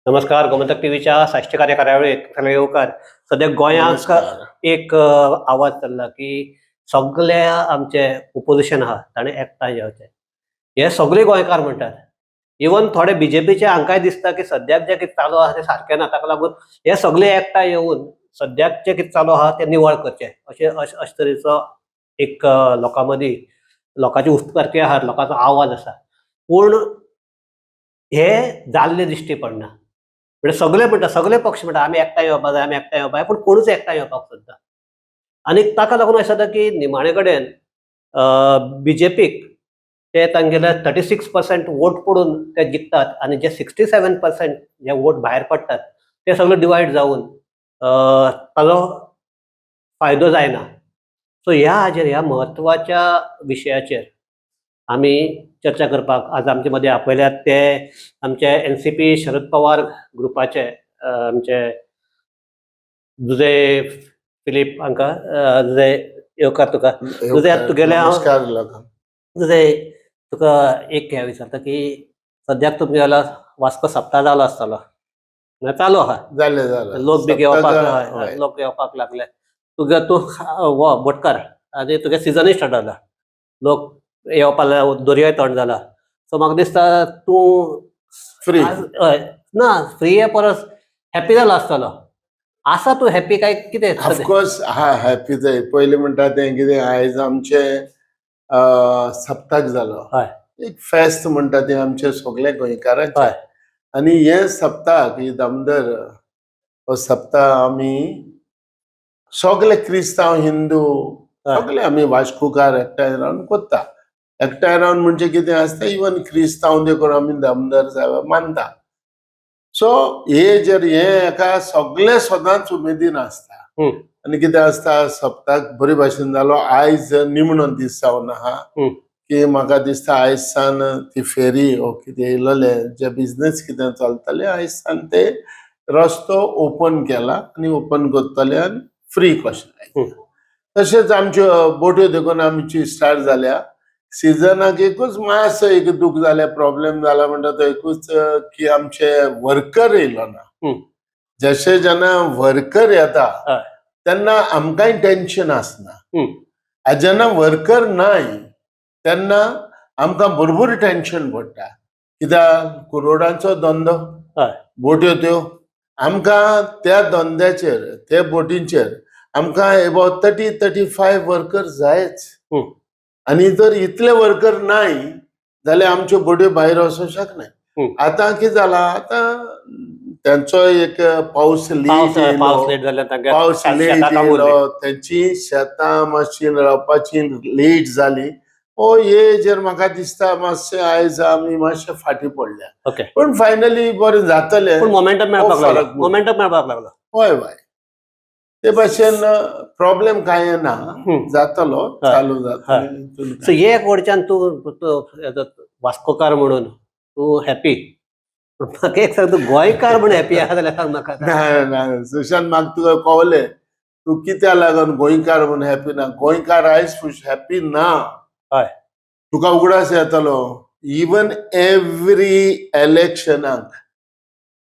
नमस्कार, गोमंतक टीव्हीच्या साश्टी कार्य कार्यावळीत सगळे येवकार. सद्या गोंयांत नमस्कार. एक आवाज चल्ला की सगळे आमचे ओपोजिशन आहा ताणें एकठांय येवचें. हे सगळे गोंयकार म्हणटात. इवन थोडे बीजेपीचे हांकांय दिसता की सद्याक जें कितें चालू आहा तें सारकें ना. ताका लागून हे सगळे एकठांय येवन सद्याक जें कितें चालू आहा तें निवळ करचें, अशें अशे अशे तरेचो एक लोकां मदीं लोकांची उत्स्फूर्ती आहा, लोकांचो आवाज आसा. पूण हे जाल्ले दिश्टी पडना. म्हणजे सगळे म्हणटा, सगळे पक्ष म्हणटा आमी एकठांय येवपाक जाय, आमी एकठांय येवपाक जाय, पूण कोणूच एकठांय येवपाक सोदना. आनी ताका लागून अशें जाता की निमाणे कडेन बीजेपीक ते तांगेले 36% वोट पडून ते जिखतात आनी जे 67% जे वोट भायर पडटात ते सगळे डिवायड जावन ताजो फायदो जायना. सो ह्या हाजेर, ह्या म्हत्वाच्या विशयाचेर आमी चर्चा करपाक आज आमचे मदीं आपयल्यात ते आमचे एनसीपी शरद पवार ग्रुपाचे आमचे जुजे फिलीप हांकां. जुजे, येवकार तुका. तुझे तुगेले नमस्कार लोकांक. जुजे, तुका एक हें विचारता की सद्याक तुमगे जाल्यार वास्को सप्ता जालो आसतलो, म्हळ्यार चालू आहा. जालें जालें. लोक बी घेवपाक हय. लोक येवपाक लागले. तुगे तूं हो बोटकार आनी तुगे सिजनूय स्टार्ट जाला, लोक येवपाक लागले, दर्योय थंड जाला. सो म्हाका दिसता तूं फ्री. हय, ना, फ्री परस हॅपी जाला आसतलो. आसा तूं हॅपी काय कितें? ऑफकोर्स हा, हॅपी जाय. पयलीं म्हणटा तें कितें, आयज आमचें सप्तक जालो. एक फेस्त म्हणटा तें आमचे सगळे गोंयकारांचें. आनी हे सप्तक, ही दामोदर हो सप्तक आमी सगळे क्रिस्तांव, हिंदू सगळे आमी वास्कोकार एकठांय रावन करता. एकठांय रावन म्हणजे कितें आसता, इवन क्रिस्तांव देखून आमी दामोदर साहेब मानता. सो हे जर हे एका सगळे सदांच उमेदीन आसता. आनी कितें आसता, सप्तक बरे भाशेन जालो. आयज निमणो दीस जावन आहा की म्हाका दिसता आयज सान ती फेरी ओ कितें येयलेले जे बिजनेस कितें चलताले, आयज सान ते रस्तो ओपन केला आनी ओपन करतले आनी फ्री कशें. तशेंच आमच्यो बोट्यो देखून आमची स्टार्ट जाल्या. सिजनाक एकूच मातसो एक दूख जाल्या, प्रॉब्लेम जाला म्हणटा तो एकूच की आमचे वर्कर येयलो ना. जशे जेन्ना वर्कर येता तेन्ना आमकांय टेन्शन आसना. आनी जेन्ना वर्कर नाय तेन्ना आमकां भरपूर टेन्शन पडटा, कित्याक कुरोडांचो धंदो बोट्यो त्यो आमकां त्या धंद्याचेर, त्या बोटींचेर आमकां एबावट 30-35 वर्कर जायच. आनी जर इतले वर्कर नाय जाल्यार आमच्यो बोट्यो भायर वचूंक शकनाय. आतां कितें जालां, आतां तेंचो एक पावस लेट पावस येयलो. पावस लेट जाल्यार तांकां पावस लेट शेतां काम उरलीं. येयलो, तेंची शेतां मातशी रावपाची लेट जाली. हो हे जेर म्हाका दिसता मातशें आयज आमी मातशे फाटीं पडल्या. पूण फायनली बरें जातलें. पूण मोमेंटम मेळपाक हो लागलो. फरक. मोमेंटम मेळपाक लागलो. हय हय, ते भाशेन प्रॉब्लेम कांय ना. जातलो. चालू जातलो. सो हे एक वडच्यान तूं तूं as a वास्कोकार म्हणून तूं हॅपी. पूण म्हाका एक सांग, तूं गोंयकार म्हणून हॅपी आहा जाल्यार सांग म्हाका. ना ना सुशांत, म्हाका तुका कळलें तूं कित्याक लागून गोंयकार म्हणून हॅपी ना. गोंयकार आयज हॅपी ना. तुका उगडास येतलो, इवन एवरी इलेक्शनाक,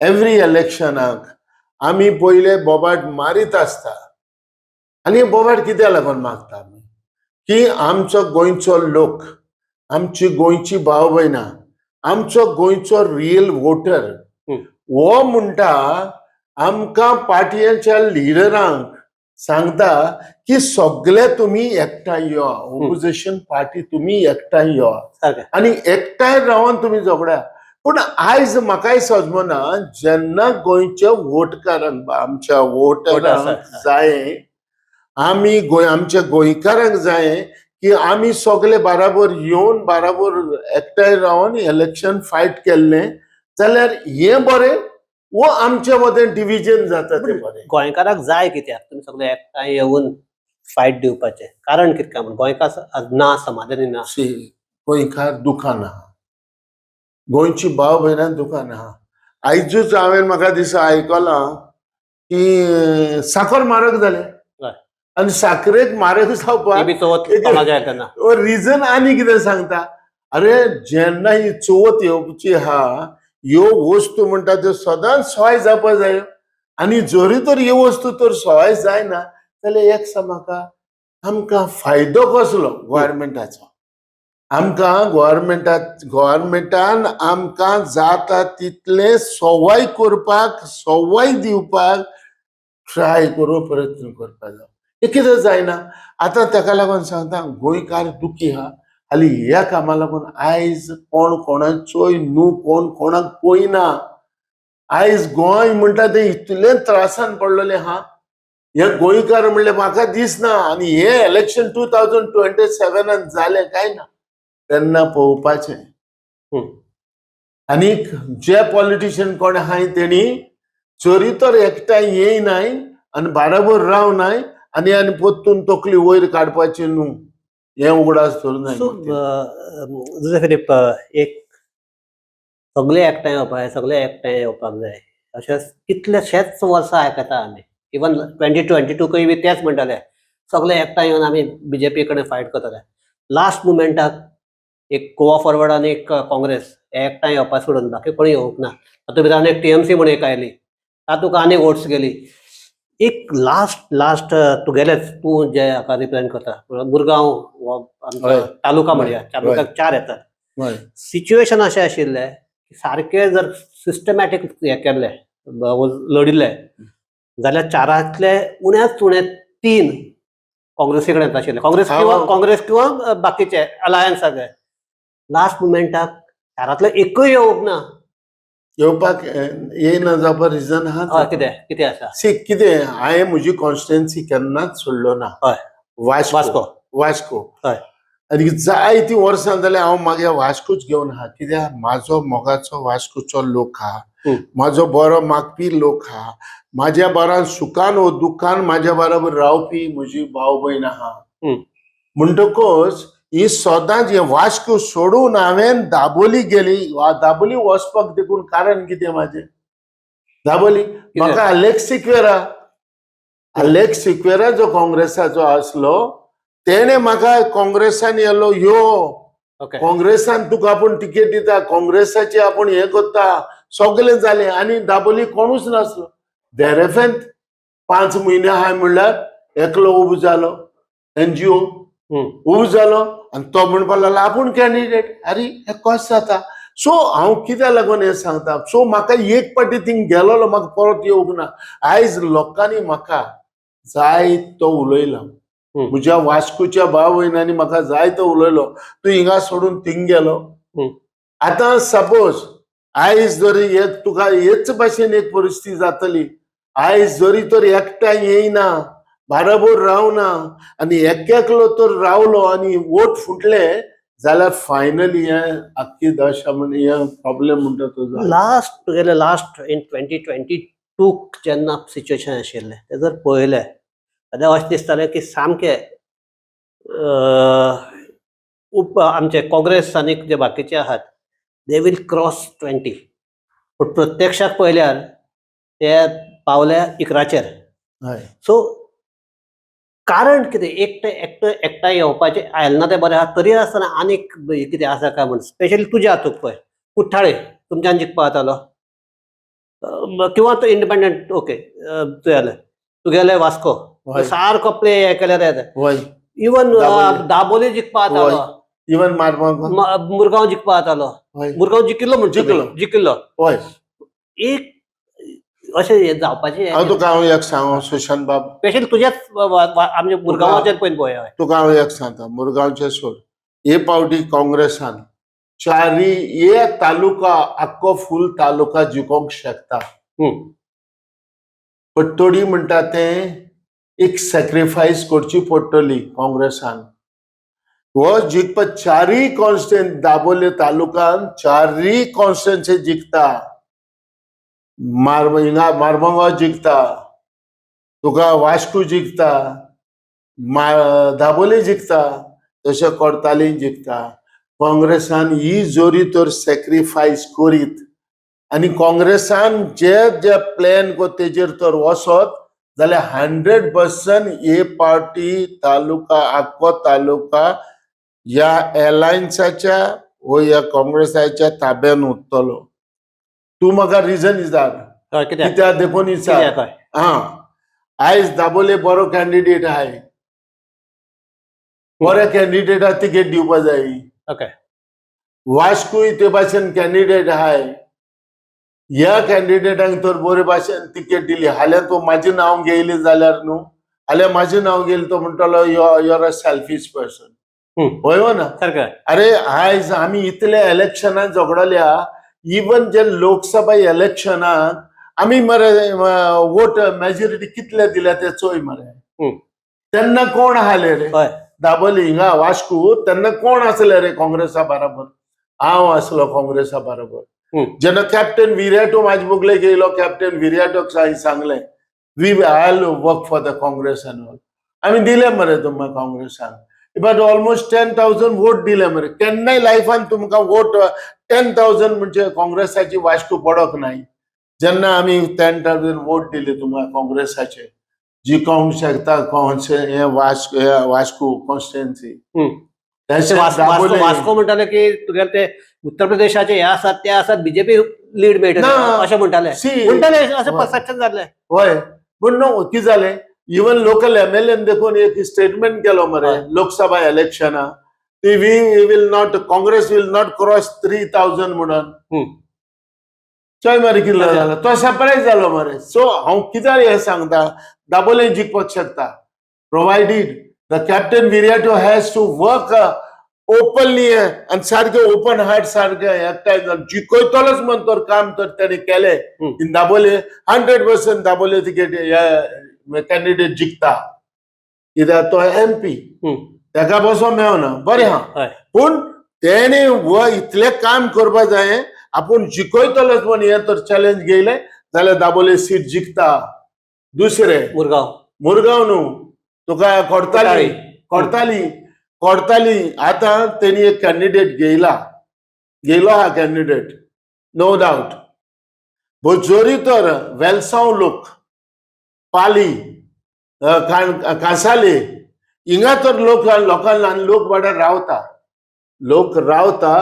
एवरी इलेक्शनाक आमी पयले बोबाट मारीत आसता. आनी बोबाट कित्याक लागून मागता आमी, की आमचो गोंयचो लोक, आमची गोंयची भाव भयणां, आमचो गोंयचो रियल वोटर हो म्हणटा, आमकां पार्टयेच्या लिडरांक सांगता की सगळे तुमी एकठांय यो, ओपोजिशन पार्टी तुमी एकठांय यो आनी एकठांय रावन तुमी झगड्या. पूण आयज म्हाकाय समजना, जेन्ना गोंयच्या वोटकारांक, आमच्या वोटरांक आसा. जाय, आमी गोंय, आमच्या गोंयकारांक जाय की आमी सगळे बाराबर येवन बाराबर एकठांय रावन इलेक्शन फायट केल्लें जाल्यार हें बरें, वो आमच्या मदें डिविजन जाता तें बरें? गोंयकाराक जाय कित्याक तुमी सगळे एकठांय येवन फायट दिवपाचें कारण कितें काय म्हण? गोंयकार आज ना समाधानी ना. सी, गोंयकार दुकान आहा, गोंयची भाव भयणां दुकान आहा. आयजूच हांवें म्हाका दिसा आयकलां की साखर म्हारग जालें. आनी साखरेक म्हारग ती जावपाक बी चवथ तोंडाक येता तेन्ना. रिजन आनी कितें सांगता. अरे, जेन्ना ही चवथ येवची आहा ह्यो वस्तू म्हणटा त्यो सदांच सवाय जावपा जायो. आनी जरी तर ह्यो वस्तू तर सवाय जायना जाल्यार एक सांग म्हाका, आमकां फायदो कसलो गोवोरमेंटाचो? आमकां गोवोरमेंटान आमकां जाता तितलें सवाय करपाक, सवाय दिवपाक ट्राय करूं, प्रयत्न करपाक जाय. हें कितें जायना आतां. ताका लागून सांगता, गोंयकार दुखी आहा. हाली ह्या कामा लागून आयज कोण कोणाचोय न्हू, कोण कोणाक पळयना. आयज गोंय म्हणटा तें इतलें त्रासान पडलेलें आहा. हे गोंयकार म्हणलें म्हाका दिसना. आनी हे इलेक्शन 2027 जालें काय ना तेन्ना पळोवपाचें. आनीक जे पॉलिटिशियन कोण आहाय तेणी जरी तर एकठांय येयनाय आनी बाराबर रावनाय आनी आनी परतून तकली वयर काडपाची न्हू, हें उगडास धरूं सो जाय. जुझे फिलीप, एक सगळे एकठांय येवपाक जाय, सगळे एकठांय येवपाक जाय अशें कितलेशेच वर्सां आयकता आमी. इवन 2022कूय बी तेच म्हणटाले, सगळे एकठांय येवन आमी बीजेपी कडेन फायट करतले. लास्ट मुमेंटाक एक गोवा फॉरवर्ड आनी एक काँग्रेस हे एकठांय येवपा सोडून बाकी कोणी येवंक ना. तातूंत भितर आनी एक टीएमसी म्हूण एक आयली, तातूंत आनी वोट्स गेली. एक लास्ट लास्ट तुगेलेच, तूं जे हाका रिप्रेझेंट करता, मुरगांव हो आमचो तालुका म्हणया, तालुक्याक चार येतात. सिच्युएशन अशें आशिल्लें की सारकें जर सिस्टमॅटीक हें केल्लें, लडिल्लें जाल्यार चारांतले उण्याच उणे तीन काँग्रेसी कडेन आशिल्ले, काँग्रेस किंवा काँग्रेस किंवा बाकीचे अलायन्साचे. लास्ट मुमेंटाक चारांतले एकूय येवंक ना. येवपाक येयना जावपा रिजन आहा. हय, कितें कितें आसा? सी, कितें, हांवें म्हजी कॉन्स्टिट्युएन्सी केन्नाच सोडलो ना. वास्को. वास्को. वास्को. आनी जायतीं वर्सां जाल्यार हांव मागीर वास्कोच घेवन आहा. कित्याक म्हाजो मोगाचो वास्कोचो लोक आहा, म्हाजो बरो मागपी लोक आहा, म्हाज्या बरान सुखान वो दुख्खान म्हाज्या बराबर रावपी म्हजी भाव भयण आहा. म्हणटकच ही सदांच हे वास्को सोडून हांवें दाबोली गेली. दाबोली वचपाक देखून कारण कितें म्हाजें दाबोली म्हाका आलेक्स सिक्वेरा, आलेक्स सिक्वेरा जो काँग्रेसाचो आसलो तेणे म्हाका काँग्रेसान येलो यो, काँग्रेसान तुका आपूण तिकेट दिता, काँग्रेसाची आपूण हें करता, सगळें जालें. आनी दाबोली कोणूच नासलो. देरेफेंत 5 म्हयने आहाय म्हणल्यार एकलो उबो जालो, एनजीओ उबो जालो आनी तो म्हणपाक लागलो आपूण कॅन्डिडेट. आरे, हें कशें जाता? सो हांव कित्याक लागून हें सांगता, सो म्हाका एक पाटी थिंग गेलोलो म्हाका परत येवंक ना. आयज लोकांनी म्हाका जाय तो उलयलो, म्हज्या वास्कोच्या भाव भयणांनी म्हाका जाय तो उलयलो, तूं हिंगा सोडून थिंग गेलो. आतां सपोज आयज जरी एक तुका हेच भाशेन एक परिस्थिती जातली, आयज जरी तर एकठांय येयना, बाराबर रावना आनी एक एकलो तर रावलो आनी वोट फुटले जाल्यार फायनली हे आख्खी दशा म्हण हे प्रॉब्लेम म्हणटा तो जाला. लास्ट तुगेले लास्ट इन 2022 जेन्ना सिच्युएशन आशिल्लें तें जर पळयलें जाल्यार अशें दिसतालें की सामकें उप आमचे काँग्रेस आनी जे बाकीचे आहात they will cross 20, पूण प्रत्यक्षात पळयल्यार ते पावले 11चेर. सो कारण कितें? एकटे एकटो एकठांय येवपाचें आयलें ना तें बरें आहा, तरी आसतना आनीक कितें आसा काय म्हण. स्पेशली तुज्या हातूंत पळय, कुठ्ठाळे तुमच्यान जिखपा जातालो किंवा तो इंडिपेंडंट, ओके तुगेलें तुगेलें वास्को सारको प्ले हे केल्यार येता. इवन दाबोली. दाबोली जिखपा जातालो. इवन मारमांक. मुरगांव जिखपा जातालो. मुरगांव जिखिल्लो म्हणटा. जिखलो. जिखिल्लो. एक अशें हें जावपाचें. हांव तुका हांव एक सांगू सुशांत बाब, स्पेशली तुज्याच आमच्या मुरगांवाचेर पळय पळय. तुका हांव एक सांगता, मुरगांवचे सोड, हे पावटी काँग्रेसान चारी एक तालुका, आख्खो फूल तालुका जिखोंक शकता. पट्टोडी म्हणटा तें एक सॅक्रिफायस करची पडटली काँग्रेसान. हो जिखपा चारीय कॉन्स्टिट्युएन्सी, दाबोले तालुकान चारीय कॉन्स्टिट्युएन्सी जिखता. हिंगा मारबोंगांव जिखता, तुका वास्को जिखता, दाबोली जिखता, तशें कोर्ताली जिखता. काँग्रेसान ही जोरी तर सॅक्रिफायस करीत आनी काँग्रेसान जे जे प्लॅन तेजेर तर वचत जाल्यार 100% हे पार्टी तालुका, आख्खो तालुका ह्या एलायन्साच्या वो ह्या काँग्रेसाच्या ताब्यान उरतलो. तूं म्हाका रिजन विचार. हय, कित्याक? कित्याक देखून विचार. कित्याक? हय. हा, आयज दाबोले बरो कॅन्डिडेट आहाय, बऱ्या कॅन्डिडेटाक तिकेट दिवपा जाय. वास्कूय ते भाशेन कॅन्डिडेट आहाय, ह्या कॅन्डिडेटांक तर बरे भाशेन तिकेट दिली. हाल्यां तो म्हाजें नांव घेयलें जाल्यार न्हू, हाल्यां म्हाजें नांव घेयलें तो म्हणटलो your a selfish person. हय वो ना? सारकें. अरे, आयज आमी इतले इलेक्शनां झगडल्या, इवन जे लोकसभा इलेक्शनाक आमी मरे वोट मेजॉरिटी कितले दिल्या ते चोय मरे. तेन्ना कोण आसले रे? दाबोली हिंगा वास्कू तेन्ना कोण आसले रे काँग्रेसा बराबर? हांव आसलो काँग्रेसा बराबर. जेन्ना कॅप्टन विरियाटो म्हाजे बगलेक येयलो, कॅप्टन विरियाटोक हांवें सांगलें, we I work for the Congress and all. आमी दिले मरे तुमकां काँग्रेसान, but almost 10,000 vote दिले मरे. केन्नाय लायफान तुमकां वोट 10,000 म्हणजे काँग्रेसाची वास्को पडोंक नाय. जेन्ना आमी 10,000 वोट दिले तुमकां काँग्रेसाचे, जिखोंक शकता हे वास्को कॉन्स्टिट्युएन्सी. वास्को म्हणटाले की तुगेले ते उत्तर प्रदेशाचे हे आसात ते आसात, बीजेपी लीड मेळटले ना. अशें म्हणटाले. म्हणटाले अशें परसेप्शन जाल्लें. हय, पूण न्हू, कितें जालें, इवन लोकल एमएलएन देखून एक स्टेटमेंट केलो मरे. लोकसभा इलेक्शना ती we will not, Congress will not cross 3,000 म्हणून. चोय मरे कितलो जालो तो, सरप्रायज जालो मरे. सो हांव कित्याक हें सांगता, दाबोले जिखपाक शकता provided the Captain Viriato has to work openly आनी सारकें ओपन हार्ट, सारकें एकठांय जावन जिखयतलोच म्हण तर काम तर तेणी केलें in Dabolim, 100% Dabolim ticket candidate जिखता, कित्याक तो एमपी, तेका बसो मेळना, बरें आहा. पूण तेणे व इतलें काम करपा जाय, आपूण जिखयतलोच म्हण हें तर चॅलेंज घेयलें जाल्यार दाबोले सीट जिखता. दुसरें मुरगांव. मुरगांव न्हू, तुका कोडताली. कोडताली. कोडताली, कोडताली आतां तेणी एक कॅन्डिडेट घेयला, घेयलो आहा कॅन्डिडेट, नो डावट. बट जरी तर वेलसांव लोक, पाली, कांसाले हिंगा तर लोक, लोकांक आनी लोक वाड्यार रावता, लोक रावता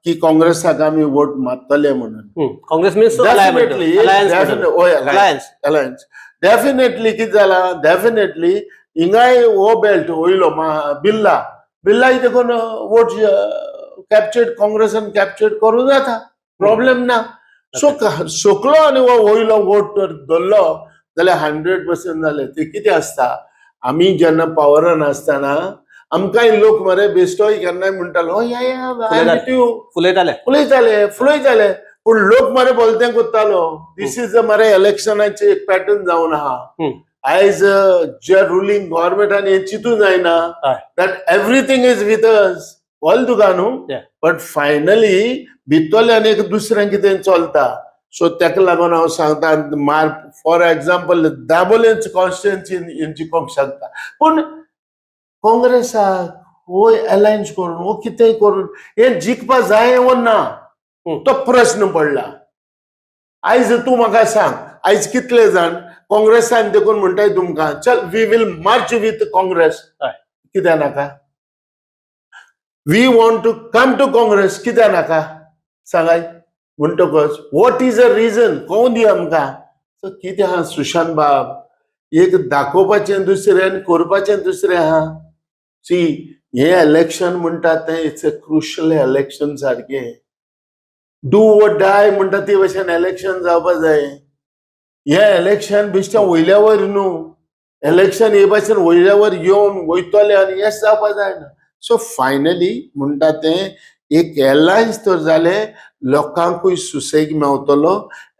की काँग्रेसाक आमी वोट मारतले म्हणून. Congress means definitely. Alliance. हय. अलायन्स. अलायन्स. डेफिनेटली कितें जालां, डेफिनेटली हिंगाय हो बेल्ट वयलो बिल्ला, बिल्लाय देखून वोट कॅप्चर्ड, काँग्रेसान कॅप्चर्ड करूं जाता, प्रॉब्लेम ना. सो सकलो आनी हो वयलो वोट तर धरलो जाल्यार 100% जालें. ते कितें आसता, आमी जेन्ना पावरान आसतना आमकांय लोक मरे बेश्टोय केन्नाय म्हणटालो, "Oh, या." फुलयताले. फुलयताले, फुलयताले, पूण लोक मरे बोलते कोत्तालो. This is मरे इलेक्शनाचे एक पॅटर्न जावन आहा. आयज जे रुलींग गव्हर्मेंटान हें चिंतूं जायना that everything is with us, all तुका न्हू. बट फायनली भितरल्यान एक दुसरें कितें चलता. सो तेका लागून हांव सांगता, मार फॉर एग्जाम्पल दाबोलेच कॉन्स्टिट्युएन्सी जिखोंक शकता, पूण काँग्रेसाक वो अलायन्स करून वो कितेंय करून हे जिखपा जाय वो ना, तो प्रश्न पडला. आयज तूं म्हाका सांग, आयज कितले जाण काँग्रेसान देखून म्हणटाय तुमकां, चल, we will march with Congress? कित्याक नाका? We want to come to Congress, कित्याक नाका सांगाय? म्हणटकच what is a reason कोण दी आमकां? सो कितें आहा सुशांत बाब, एक दाखोवपाचें दुसरें आनी करपाचें दुसरें आहा. सी, हे इलेक्शन म्हणटा तें it's a crucial election, सारकें do or die म्हणटा ते भशेन इलेक्शन जावपा जाय. हे इलेक्शन बेश्टें वयल्या वयर न्हू, इलेक्शन हे भाशेन वयल्या वयर येवन वयतले आनी हें जावपा जायना. सो फायनली म्हणटा तें एक एलायन्स तर जालें, लोकांकूय सुसेग मेवतलो.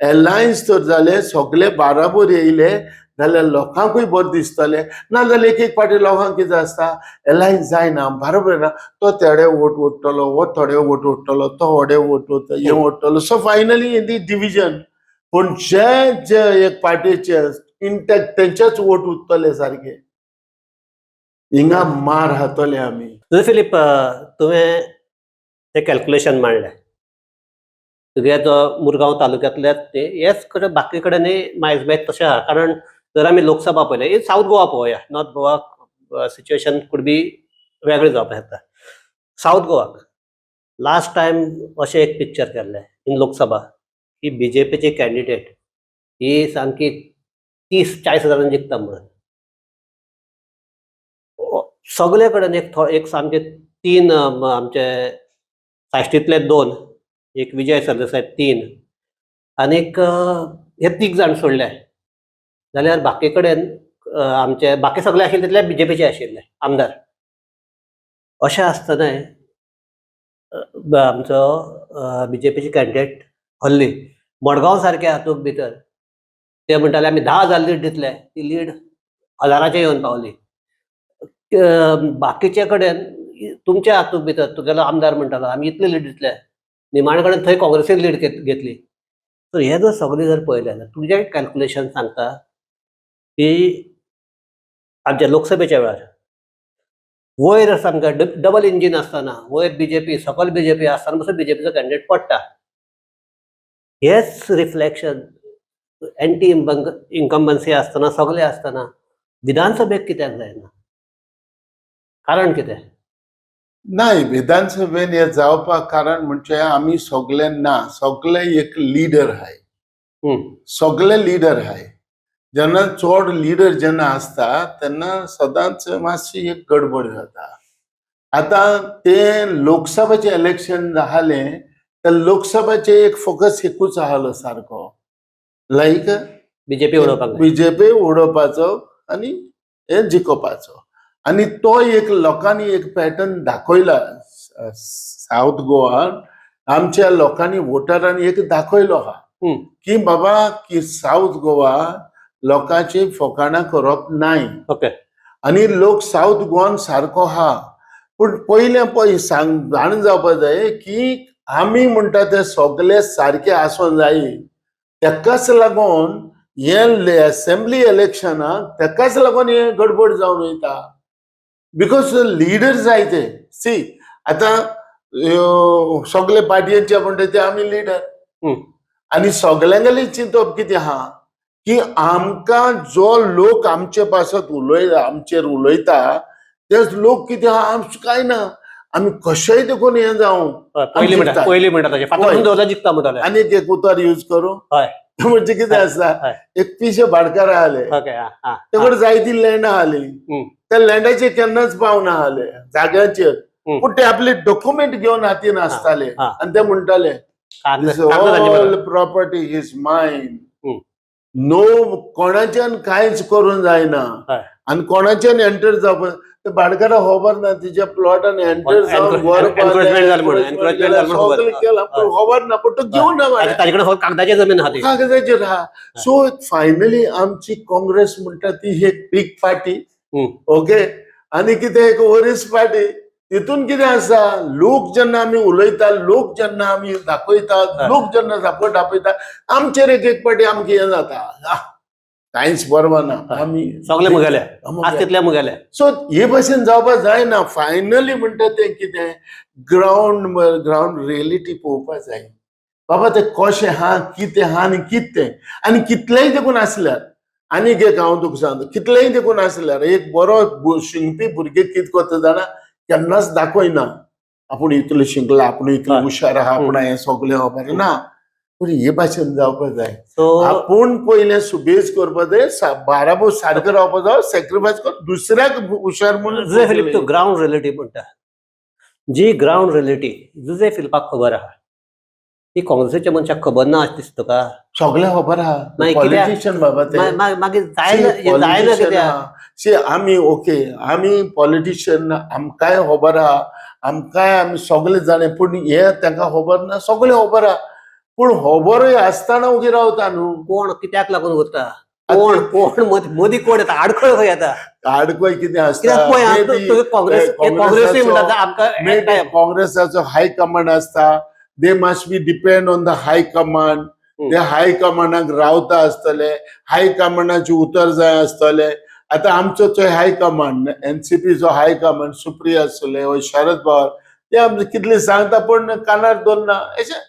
एलायन्स तर जालें, सगळे बाराबर येयले जाल्यार लोकांकूय बरें दिसतलें. नाजाल्यार एक एक फावटी लोकांक कितें आसता, एलायन्स जायना, बरोबर ना, तो थोडे वोट ओडटलो, हो थोडे वोट ओडटलो, तो थोडे वोट ओडटलो, हे ओडटलो. So finally in the division. पूण जे जे एक पार्टीचे इंटॅक्ट तेंचेच वोट उरतले सारके. हिंगा मार खातले आमी. जुझे फिलीप, तुवें तें कॅल्क्युलेशन मांडलें तुगे जो मुरगांव तालुक्यांतले ते हेच कडेन, बाकी कडेन मायज मायज तशें आहा. कारण जर आमी लोकसभा पळयले, सावथ गोवा पळोवया, north Goa situation could be वेगळें जावपाक शकता. सावथ गोवाक लास्ट टायम अशें एक पिक्चर केल्लें इन लोकसभा की बीजेपीचे कॅन्डिडेट ही सामकी 30-40 हजारांनी जिखता म्हणून. सगळे कडेन एक एक सामके तीन आमचे साश्टींतले दोन, एक विजय सरदेसाय तीन आनीक हे तीग जाण सोडले जाल्यार बाकी कडेन आमचे बाकी सगळे आशिल्ले तितले बीजेपीचे आशिल्ले आमदार. अशें आसतनाय आमचो बीजेपीचे कॅन्डिडेट हरली. मडगांव सारक्या हातूंत भितर ते म्हणटाले आमी 10,000 लीड दितले, ती लीड हजाराचेर येवन पावली. बाकीचे कडेन तुमच्या हातूंत भितर तुगेलो आमदार म्हणटालो आमी इतले लीड दितले, निमाणे कडेन थंय काँग्रेसीन लीड घेतली. सो हे जर सगळें जर पळयलें जाल्यार तुजें कॅल्कुलेशन सांगता की आमच्या लोकसभेच्या वेळार वयर सामकें डबल इंजीन आसतना वयर बीजेपी सकल बीजेपी आसतना पसून बीजेपीचो कॅन्डिडेट पडटा. हेच रिफ्लेक्शन एंटी इन्कम्बन्सी आसतना सगळें आसतना विधानसभेक कित्याक जायना, कारण कितें? नाही, विधानसभेन हे जावपाक कारण म्हणजे आमी सगळे ना, सगळे एक लिडर आहाय. सगळे लिडर आहाय. जेन्ना चड लिडर जेन्ना आसता तेन्ना सदांच मातशी एक गडबड जाता. आतां ते लोकसभेचें इलेक्शन जालें तर लोकसभेचें एक फोकस एकूच आहलो सारको, लायक बीजेपी उडोवपाक जाय. बीजेपी उडोवपाचो आनी हे जिखोवपाचो. आनी तो एक लोकांनी एक पॅटर्न दाखयला सावथ गोवान, आमच्या लोकांनी वोटरांनी एक दाखयलो आहा की बाबा की सावथ गोवा लोकांची फकाणां करप नाय. आनी लोक सावथ गोवान सारको आहा. पूण पयलें पळय सांग जाण जावपा जाय की आमी म्हणटा ते सगळे सारके आसूंक जाय. तेकाच लागून हे असेंब्ली इलेक्शनाक तेकाच लागून हे गडबड जावन वयता, because leader जाय ते. सी आतां सगळे पार्टयेचे म्हणटा ते आमी लिडर. आनी सगल्यांगेलें चिंतप कितें आहा की आमकां जो लोक आमचे पासत उलयता, आमचेर उलयता, ते लोक कितें आहा, आमचें कांय ना, आमी कशेंय देखून हें जावं. पयलीं म्हणटा, पयलीं म्हणटा तशें फातर दवरल्यार जिखता म्हणटाले. आनीक एक उतर यूज करूं. म्हणजे कितें आसा, एक पिशे भाटकार आसले, तेकडे जायती लँडां आसली, त्या लँडाचेर केन्नाच पावना आसले जाग्याचेर, पूण ते आपले डॉक्युमेंट घेवन हातीन आसताले आनी ते म्हणटाले all property is mine, no कोणाच्यान कांयच करूंक जायना आनी कोणाच्यान एंटर जावपा. ते भाटकाराक खबर ना तिच्या प्लॉटान एंटर जावन घर सगळें केलां पूण खबर ना, पूण तो घेवन ना ताजे कडेन कागदाची जमीन आहा ती. कागदाचेर आहा. सो फायनली आमची काँग्रेस म्हणटा ती एक बीग पार्टी, ओके, आनी कितें एक वरीस पार्टी. तितून कितें आसा, लोक जेन्ना आमी उलयता, लोक जेन्ना आमी दाखयता, लोक जेन्ना सपोर्ट दाखयता आमचेर एक एक पाटी आमकां हें जाता, कांयच बरोबर ना आमी सगळे मुगेले आज तितले मुगेले. सो हे भशेन जावपाक जायना. फायनली म्हणटा तें कितें, ग्रावंड ग्रावंड रियलिटी पळोवपाक जाय. बाबा तें कशें आहा, कितें आहा आनी कितें तें, आनी कितलेंय देखून आसल्यार आनीक एक हांव तुका सांगता, कितलेंय देखून आसल्यार एक बरो शिंकपी भुरगें कितें करता जाणा, केन्नाच दाखयना आपूण इतलो शिकला, आपूण इतलो हुशार आहा, आपूण हें सगळें खबर ना. पूण हे भाशेन जावपाक जाय. आपूण पयलें सुबेज करपाक जाय, बाराबर सारकें रावपाक जाय, सॅक्रिफायस कर दुसऱ्याक हुशार म्हणून. जुजे फिलीप, तूं ग्रावंड रियलिटी म्हणटा, जी ग्रावंड रियलिटी जुजे फिलिपाक खबर आहा ती काँग्रेसीच्या मनशाक खबर ना अशें दिसता तुका? सगळें खबर आहा, पॉलिटिशियन बाबा ते. मागीर जायना कित्याक? सी आमी ओके, आमी पॉलिटिशियन, आमकांय खबर आहा, आमकांय आमी सगळे जाणा, पूण हे तांकां खबर ना. सगळें खबर आहा पूण खबरूय आसतना उगी रावता न्हू. कोण कित्याक लागून उरता, कोण कोण मदीं कोण येता, आडखळ खंय येता? आडखळ कितें आसता, काँग्रेसूय म्हणटा आमकां काँग्रेसाचो हाय कमांड आसता, they must be depend on the high command. ते हाय कमांडाक रावता आसतले, हाय कमांडाचे उतर जाय आसतले. आतां आमचो तो हाय कमांड, एनसीपीचो हाय कमांड सुप्रिया सुले वा शरद पवार, ते आमकां कितले सांगता पूण कानार दवरना, अशें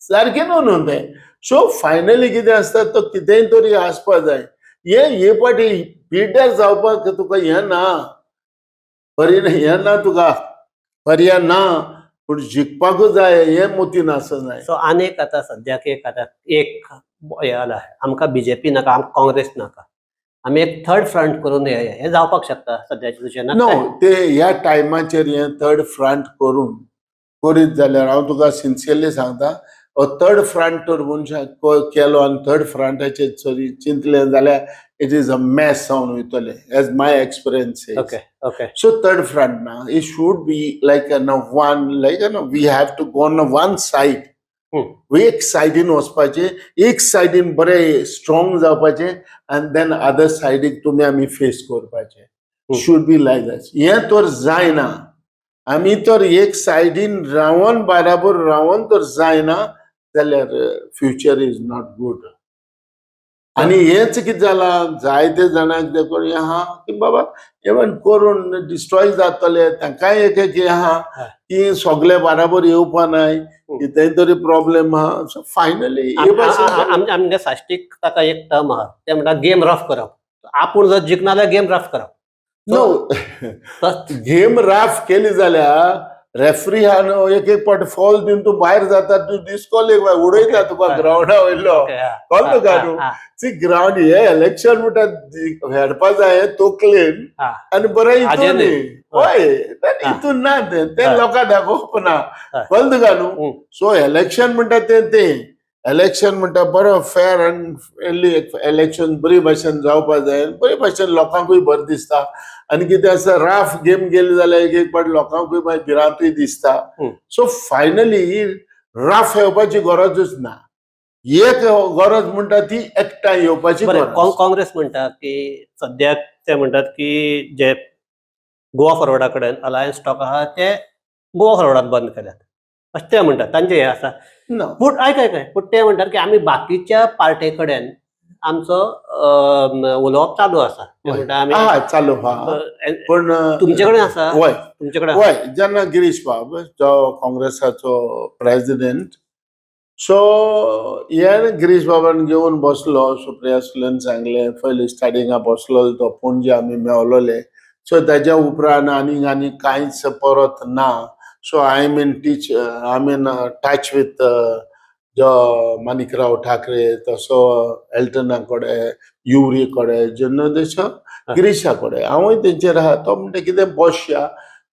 सारकें न्हू न्हू तें. सो फायनली कितें आसता, तो कितेंय तरी आसपा जाय. हे पाटी पिड्ड्यार जावपाक तुका हें ना, पर्याय हें ना, तुका पर्याय ना. पूण जिखपाकूच जाय हें मतीन आसूं जाय. सो आनीक आतां सद्याक एक आतां एक हें आला, आमकां बीजेपी नाका, आमकां काँग्रेस नाका, आमी एक थर्ड फ्रंट करून हे हें जावपाक शकता सद्याच्या सिच्युएशनाक? नो, ते ह्या टायमाचेर हे थर्ड फ्रंट करून करीत जाल्यार हांव तुका सिन्सियरली सांगता, हो थर्ड फ्रंट तर मनशान केलो आनी थर्ड फ्रंटाचेर जरी चिंतलें जाल्यार it is a mess जावन वयतलें, as my experience. Okay. So third front ना, it should be like an one, like an we have to go on one side. एक सायडीन वचपाचें, एक सायडीन बरें स्ट्रॉंग जावपाचें आनी then other सायडीक तुमी आमी फेस करपाचें. Should be like that. हें तर जायना, आमी तर एक सायडीन रावन बाराबर रावन तर जायना जाल्यार फ्युचर is not good. आनी हेंच कितें जालां, जायते जाणांक देखून हें आहा की बाबा इवन करून डिस्ट्रॉय जातले, तांकांय एक एक हें आहा की सगळे बाराबर येवपा नाय, कितेंय तरी प्रॉब्लेम आहा. सो फायनली हे भाशेन आमगे साश्टीक ताका एक टर्म आहा, ते म्हणटा गेम रफ करप. आपूण जर जिखना जाल्यार गेम रफ करप. नो, गेम राफ केली जाल्यार रेफ्री हा न्हू, एक एक पाट फॉल दिवन तूं भायर जाता, तूं डिस्कॉलिफाय उडयता तुका ग्रावंडा वयलो. कळ्ळें तुका न्हू? सी, ग्रावंड हे इलेक्शन म्हणटा हेडपा जाय तोकलेन आनी बरें हितून. हय, हितून ना तें, तें लोकांक दाखोवप ना. कळ्ळें तुका न्हू? सो इलेक्शन म्हणटा तें तें इलेक्शन म्हणटा बरो फेर आनी फ्रेंडली इलेक्शन बरी भाशेन जावपा जाय, बरे भाशेन लोकांकूय बरें दिसता. आनी कितें आसा, राफ गेम गेली जाल्यार एक एक पाट लोकांकूय मागीर भिरांतूय दिसता. सो फायनली राफ येवपाची गरजूच ना. एक गरज म्हणटा ती एकठांय येवपाची बरें, गरज. काँग्रेस म्हणटा की सद्याक ते म्हणटात की जे गोवा फॉरवर्डा कडेन अलायन्स स्टॉक आहा ते गोवा फॉरवर्डान बंद केल्यात अशें ते म्हणटात, तांचे हें आसा. ना. पूण आयक आयक आयक, पूण ते म्हणटात की आमी बाकीच्या पार्टे कडेन आमचो उलोवप चालू आसा. ते म्हणटा आमी आहा, चालू आहा, पूण तुमचे कडेन आसा? वय. तुमचे कडेन? वय, जेन्ना गिरीश बाब जो काँग्रेसाचो प्रेसिडेंट, सो हे गिरीश बाबान घेवन बसलो, सुप्रिया सुलेन सांगलें, पयलीं स्टार्टिंगा बसलो तो पणजे आमी मेवलोले. सो ताज्या उपरांत आनीक आनी कांयच परत ना. So I am in teach I am in touch with जो माणिकराव ठाकरे, तसो एल्टना कडेन, युरी कडेन, जेन्ना तसो गिरीशा कडेन हांवूय तेंचेर आहा. तो म्हणटा कितें बसया.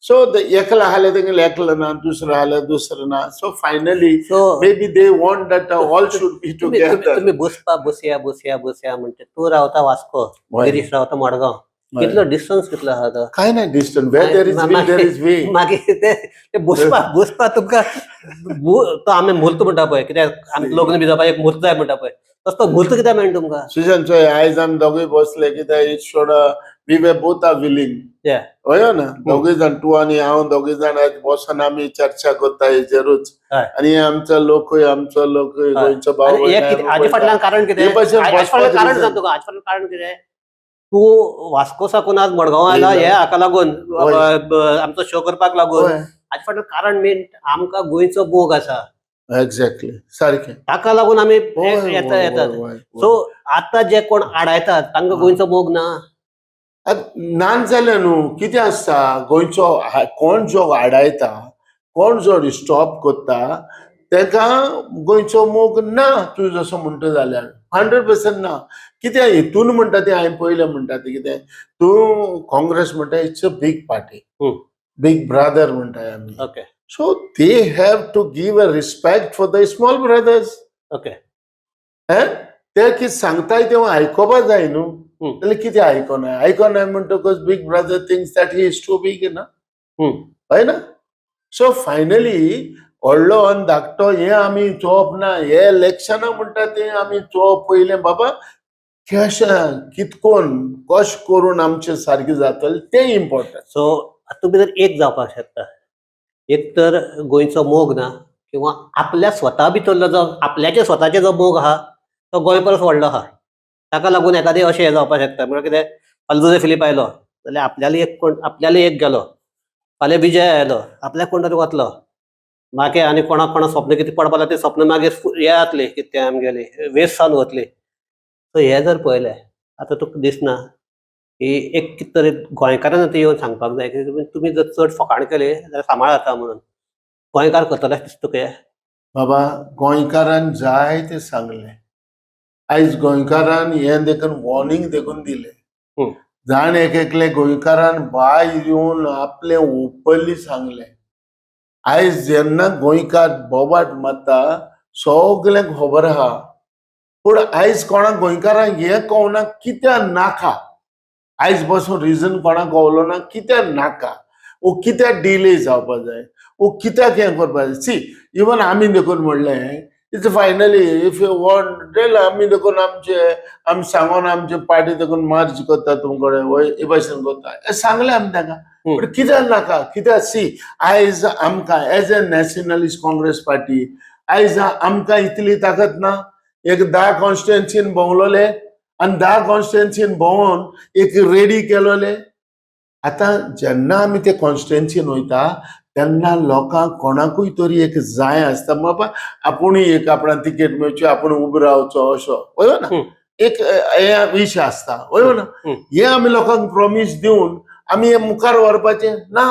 सो एकलो आसल्यार तेंगेलें एकलो ना, दुसरो आसल्यार दुसरो ना. So finally so maybe they want that all should be together. तुमी बसपा बसया बसया बसया म्हणटा, तूं रावता वास्को, गिरीश रावता मडगांव, कितलो डिस्टन्स कितलो आहा तो? काय ना distance, where there is will there is way. मागीर ते ते बसपा बसपा तुमकां तो आमी म्हूर्त म्हणटा पळय, कित्याक आमी लग्न बी जावपाक एक म्हूर्त जाय म्हणटा पळय, तसो तो म्हूर्त कित्याक मेळना तुमकां? सुजन, चोय, आयज आमी दोगूय बसले कित्याक it should we were both are willing. हय ना, दोगूय जाण, तूं आनी हांव दोगूय जाण आयज बसून आमी चर्चा करता हेजेरूच. आनी आमचो लोकूय, आमचो लोकूय, गोंयचो भाव. आनी हें कितें, हाजे फाटल्यान कारण कितें? हे भाशेन हाजे फाटल्यान बसपाक कारण reason. सांग तुका, हाजे फाटल्यान कारण कितें? तूं वास्को साकून आज मडगांव आयला हे हाका लागून, आमचो शो करपाक लागून. हाजे फाटल्यान कारण मेन आमकां गोंयचो मोग आसा. एक्झॅक्टली, सारकें. ताका लागून आमी येता येतात. सो आतां जे कोण आडायतात तांकां गोंयचो मोग ना. ना जाल्यार न्हू, कितें आसता, गोंयचो कोण जो आडायता, कोण जो स्टॉप करता तेका गोंयचो मोग ना. तूं जसो म्हणटा जाल्यार 100% ना. कित्याक हितून म्हणटा तें हांवें पयलें म्हणटा तें कितें, तूं काँग्रेस म्हणटा it's a big party, big brother म्हणटाय आमी. So they have to give a respect for the small brothers. हें ते कितें सांगताय तें आयकोपा जाय न्हू. जाल्यार कितें आयकोनाय, आयकोनाय म्हणटकच big brother thinks that he is too big ना. हय ना. सो फायनली व्हडलो आनी धाकटो हें आमी चोवप ना. हे इलेक्शनां म्हणटा तें आमी चोवप पयलें बाबा कशें कितकोन कशें करून आमचें सारकें जातलें तें इम्पोर्टंट. सो तुमी जर एक जावपाक शकता, एक तर गोंयचो मोग ना किंवा आपल्या स्वता भितरलो जो आपल्याचे स्वताचे जो मोग आहा तो गोंय परस व्हडलो आहा, ताका लागून एखादें अशें हें जावपाक शकता. म्हळ्यार कितें, फाल्यां जुजे फिलीप आयलो जाल्यार आपल्याले एक कोण, आपल्याले एक गेलो, फाल्यां विजय आयलो आपल्याक कोण तरी वतलो, मागीर आनी कोणाक कोणाक स्वप्न कितें पडपा लागता तें स्वप्न मागीर हें जातलें, कितें तें आमगेलें वेस्ट जावन वतली. सो हें जर पळयलें आतां तुका दिसना की एक कितें तरी गोंयकारान आतां येवन सांगपाक जाय की तुमी जर चड फकाण केली जाल्यार सांबाळ जाता म्हणून. गोंयकार करतले दिसता तुका हें? बाबा, गोंयकारान जाय ते सांगलें. आयज गोंयकारान हें देखून वॉर्निंग देखून दिलें. जाण एक एकले गोंयकारान भायर येवन आपलें ओपनली सांगलें. आयज जेन्ना गोंयकार बोबाट मारता, सगल्यांक खबर आहा. पूण आयज कोणाक गोंयकारांक हें कळना कित्याक नाका. आयज बसून रिजन कोणाक कळलो ना कित्याक नाका, ओ कित्याक डिले जावपा जाय, ओ कित्याक हें करपा जाय. सी, इवन आमी देखून म्हणलें, it's finally if you want, आमी देखून आमचे आमी सांगोन आमचे पार्टी देखून मार्च करता तुमकडे, वय हे भाशेन करता हें सांगलें आमी तांकां. पूण कित्याक नाका, कित्याक? सी, आयज आमकां as a Nationalist Congress Party आयज आमकां इतली ताकद ना. एक 10 कॉन्स्टिट्युएन्सीन भोंवलोले आनी 10 कॉन्स्टिट्युएन्सीन भोंवोन एक रेडी केलोले. आतां जेन्ना आमी ते कॉन्स्टिट्युएन्सीन वयता तेन्ना लोकांक कोणाकूय तरी एक जाय आसता, बाबा आपुणूय एक आपणाक तिकेट मेळची, आपूण उबो रावचो असो, वय ना? एक हे विश आसता, वय ना? हे आमी लोकांक प्रॉमीस दिवन आमी हे मुखार व्हरपाचें ना.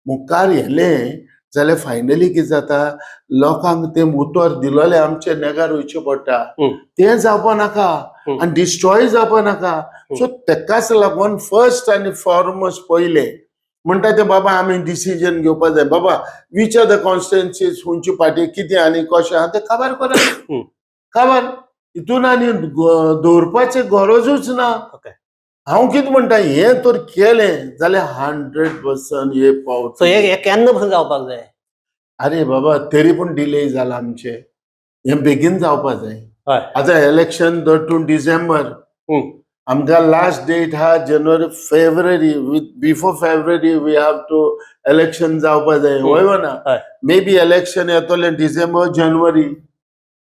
मुखार येलें जाल्यार फायनली कितें जाता, लोकांक तें उतर दिलोलें आमचे नेगार वयचें पडटा. तें जावपा नाका आनी डिस्ट्रॉय जावपा नाका. सो तेकाच लागून फर्स्ट आनी फॉरमोस्ट पयलें म्हणटा ते बाबा आमी डिसिजन घेवपा जाय. बाबा, which are the कॉन्स्टिट्युएन्सीज, खंयची पार्टी कितें आनी कशें आहा तें काबार करा. काबार हितून आनी दवरपाचें गरजूच ना. हांव कितें म्हणटा, हें तर केलें जाल्यार 100% हे पावत. सो हे केन्ना पसून जावपाक जाय? अरे बाबा, तरी पूण डिले जाला आमचे. हें बेगीन जावपा जाय. आतां इलेक्शन धर तूं डिसेंबर, आमकां लास्ट डेट हा January, February. With before February we have to election जावपा जाय, हय ना? मे बी इलेक्शन येतलें December, January.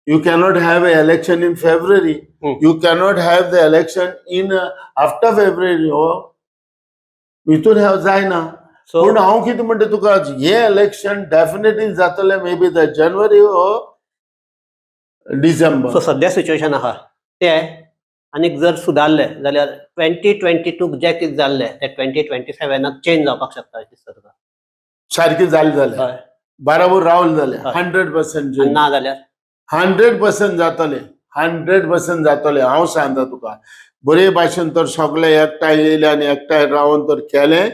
You cannot have a election in February. You cannot have the election in after February. हो, हितून have जायना. So पूण हांव कितें म्हणटा तुका, हें इलेक्शन डेफिनेटली जातलें, may be the January or December. So सद्या सिच्युएशन आहा ते आनीक जर सुदारले जाल्यार 2022 जे कितें जाल्लें ते 2027 चेंज जावपाक शकता अशें दिसता तुका? सारकें जालें जाल्यार, बराबर रावल जालें, 100%. आनी ना जाल्यार? 100% जातलें, 100% जातलें. हांव सांगता तुका, बरे भाशेन तर सगळे एकठांय येयले आनी एकठांय रावन तर केलें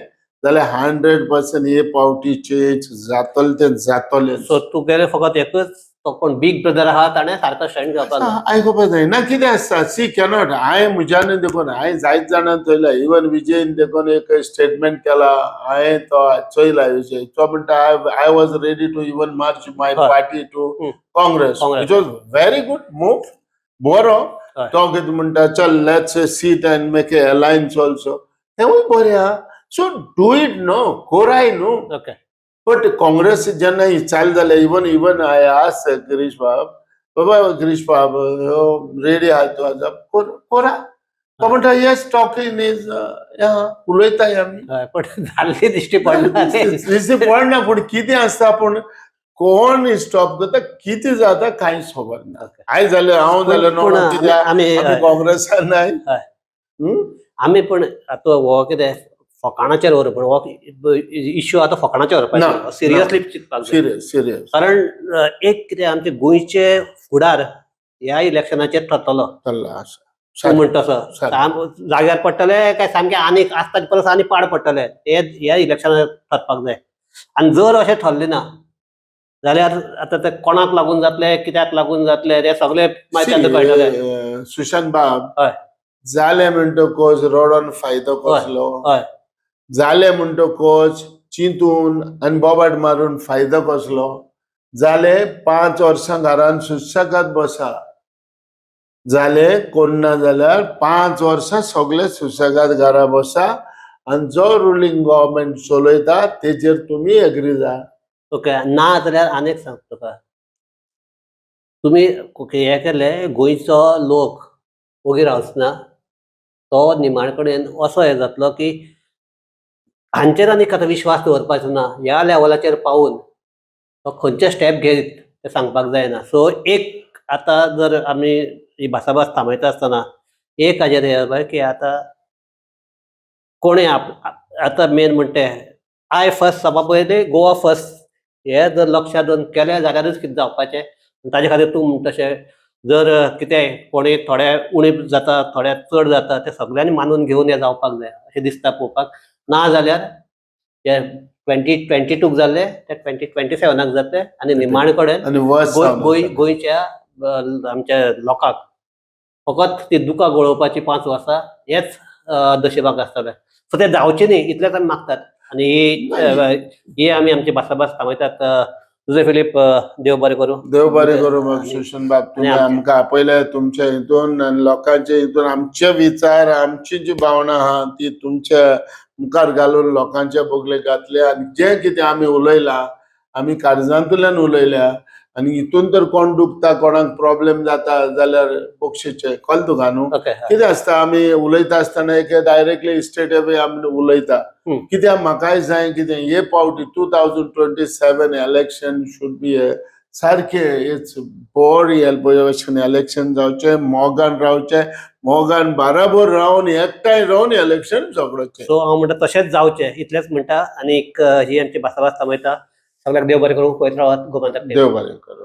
जाल्यार 100% हे पावटी चेंज जातलें, तें जातलें. सो तुगेलें फकत एकच, तो कोण बीग ब्रदर आहा ताणें सारको स्टँड घेवपाक जाय. आयकुपा जाय ना. कितें आसता, सी, कॅनॉट. हांवें म्हज्यान देखून हांवें जायत जाणां चोयला. इवन विजयन देखून एक स्टेटमेंट केला, हांवें तो चोयला. विजय तो म्हणटा, I was ready to even merge my party to Congress. Congress. It was very good move, बरो. तो कितें म्हणटा, चल, let's sit and make a alliance also. तेवूय बरें आहा. सो do it न्हू, कोराय न्हू. बट काँग्रेस जेन्ना ही चाल जाले, इवन I ask Girish बाब, बाबा गिरीश बाब, रेडी आहा तूं आतां कोरा. तो म्हणटा, yes, talking is, उलयताय आमी. हय, पण जाल्ली दिश्टी पडना. दिश्टी पडना. पूण कितें आसता, पूण कोण स्टॉप करता, कितें जाता कांयच खबर ना. आयज जालें, हांव जालें पूण न्हू कित्याक आमी आमी काँग्रेसान नाय. आमी पण आतां हो कितें फकाणाचेर व्हर, पण हो इश्यू आतां फकाणाचेर ना, व्हरपाचो, सिरियसली चिंतपाक जाय. Serious, serious. कारण एक कितें, आमचे गोंयचे फुडार ह्या इलेक्शनाचेर ठरतलो. चल्ला आसा. तूं म्हणटा तसो सारकें. जाग्यार पडटले काय सामके आनीक आसता परस आनी पाड पडटले, ते ह्या इलेक्शनार ठरपाक जाय. आनी जर अशें ठरलें ना जाल्यार आतां ते कोणाक लागून जातले, कित्याक लागून जातले, ते सगळे मागीर तांकां कळटले. सुशांत बाब, जालें म्हणटकच रडोन फायदो कसलो? जालें म्हणटकच चिंतून आनी बोबाट मारून फायदो कसलो? जाले 5 वर्सां घरान सुशेगाद बसा. जाले कोण ना जाल्यार 5 वर्सां सगळे सुशेगाद घरा बसा आनी जो रुलींग गव्हर्मेंट चलयता तेजेर तुमी एग्री जा. ओके, ना जाल्यार आनीक सांगता तुका, तुमी हें केलें, गोंयचो लोक ओगी रावचना. तो निमाण कडेन असो हें जातलो की हांचेर आनीक आतां विश्वास दवरपाचो ना. ह्या लेवलाचेर पावून तो खंयचे स्टेप घेयत तें सांगपाक जायना. सो एक आतां जर आमी ही भासाभास थांबयता आसतना एक हाजेर हें की आतां कोणें आतां मेन म्हणटा तें I first सभा पयलीं, गोवा फर्स्ट. हे जर लक्षात दवरून केलें जाल्यारूच कितें जावपाचें. ताजे खातीर तूं म्हणटा तशें जर कितेंय कोणूय थोडे उणे जाता, थोडे चड जाता, ते सगळ्यांनी मानून घेवन हें जावपाक जाय अशें दिसता पळोवपाक. ना जाल्यार हे 2022क जाल्ले ते 2027नाक जातले आनी निमाणे कडेन आनी वर्स गोंय गोंय गोंयच्या आमच्या लोकांक फकत ती दुकां गळोवपाची 5 वर्सां हेच दशेबाक आसतलें. सो ते जावचे न्ही इतलेंच आमी मागतात आनी ही आमी आमची भासाभास थांबयतात. जुजे फिलीप, देव बरें करूं. देव बरें करूं आणि- सुशन बाब, तुमी आमचे- आमकां आपयले तुमच्या हितून आनी लोकांच्या हितून आमचे विचार, आमची जी भावना आहा ती तुमच्या मुखार घालून लोकांच्या बगलेक घातले आनी जें कितें आमी उलयलां आमी काळजांतल्यान उलयल्या आनी हितून तर कोण दुखता, कोणाक प्रॉब्लेम जाता जाल्यार बक्षीचे कळ्ळें तुका न्हू. ओके. कितें आसता, आमी उलयता आसतना एक डायरेक्टली स्ट्रेट अवे आमी उलयता. कित्याक म्हाकाय जाय कितें हे पावटी 2027 election should be a सारकें, it's बरी भशेन इलेक्शन जावचें, मोगान रावचें, मोगान बाराबर रावन एकठांय रावन इलेक्शन झगडचें. सो हांव म्हणटा तशेंच जावचें इतलेंच म्हणटा आनी ही आमची भासाभास थांबयता. सगळ्याक देव बरें करूं. पळयत रावात गोमंतक. देव बरें करूं.